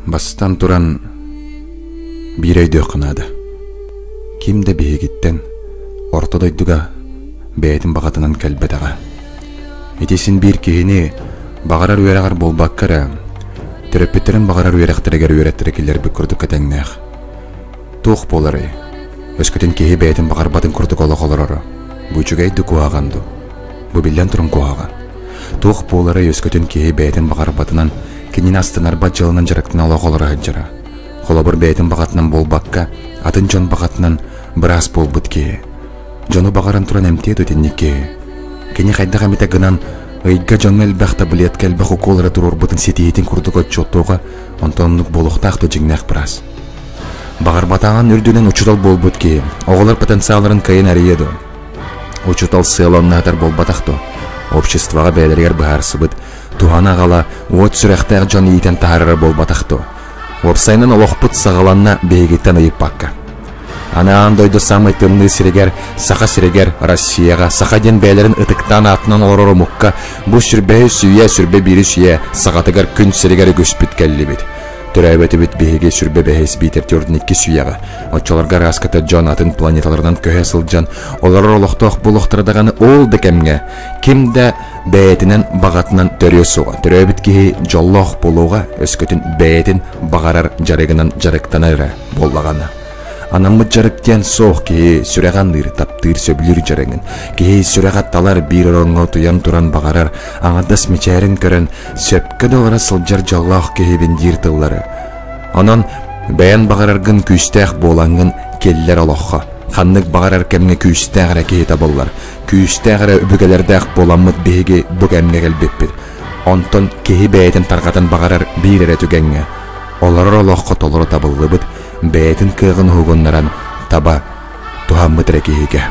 Бастатан туран, биир өйдүөххэ наада. Ким да биһигиттэн орто дойдуга бэйэтин баҕатынан кэлбэтэҕэ. Ити син биир киһини баҕарар үөрэҕэр буолбакка эрэ, төрөппүттэрин баҕарар үөрэхтэригэр үөрэттэрэ киллэрбит курдук тэҥнээх. Туох буоларый? Өскөтүн киһи бэйэтин баҕарбатын курдук олох олороро, бу үчүгэй дуу куһаҕан дуу? Бу биллэн туран куһаҕан. Туох буоларый өскөтүн киһи бэйэтин баҕарбатынан, кинини астынарбат дьыаланан дьарыктана олох олоро сылдьара. Холобур, бэйэтин баҕатынан буолбакка, атын дьон баҕатынан быраас буолбут киһи. Дьону баҕаран туран эмтиэ дуо итинник киһи? Кини хайдах эмитэ гынан ыйга дьоҥҥо элбэх таблетка, элбэх укуол эрэ туруорбутун ситиһиитин курдук отчуоттуоҕа, онтон оннук буолуохтаах дуо дьиҥнээх быраас? Баҕарбатаҕын үрдүнэн учуутал буолбут киһи оҕолор потенциалларын кыайан арыйыа дуо? Учуутал сыала онно буолбатах дуо? Обществоҕа бэйэлэригэр быһаарсыбыт, туһаны аҕала, уот сүрэхтээх дьон иитэн таһаарара буолбатах дуо? Уопсайынан олохпут саҕаланна биһигиттэн ыйыппакка. Аны аан дойду саамай тымныы сиригэр, Саха сиригэр, Россияҕа, саха диэн бэйэлэрин ытыктаан аатынан олорор омукка бу сүрбэһи сүүйэ, сүрбэ биири сүүйэ саҕатыгар күн сиригэр үгүспүт кэллибит. Төрөөбөтүбүт биһиги сүрбэ бэһис биитэр төрдүн икки сүүйэҕэ. Оччолорго арааската дьон атын планеталарынан көһө сылдьан олорор олохтоох буолуохтара даҕаны ол да кэмҥэ ким да бэйэтинэн баҕатынан төрүө суоҕа. Төрөөбүт киһи дьоллоох буолуоҕа, өскөтүн бэйэтин баҕарар дьарыгынан дьарыктанар эрэ буоллаҕына. Анаммыт дьарык диэн суох киһи сүрэҕэ аныыр, таптыыр, сөбүлүүр дьарыгын. Киһи сүрэҕэ талар биир ороҥҥо утуйан туран баҕарар, аҥардас мичээрин көрөн, сөпкө да олоро сылдьар дьоллоох киһибин диир тыллары. Онон бэйэн баҕараргын күүстээх буолаҥҥын киллэр олоххо. Ханнык баҕарар кэмҥэ күүстээх эрэ киһи табыллар. Күүстээх эрэ өбүгэлэрдээх буоламмыт биһиги бу кэмҥэ кэлбиппит. Онтон киһи бэйэтин тарҕатан баҕарар биир эрэ түгэҥҥэ, олорор олоххо толору табыллыбыт, бэйэтин кыаҕын уһугуннаран таба туһаммыт эрэ киһигэ.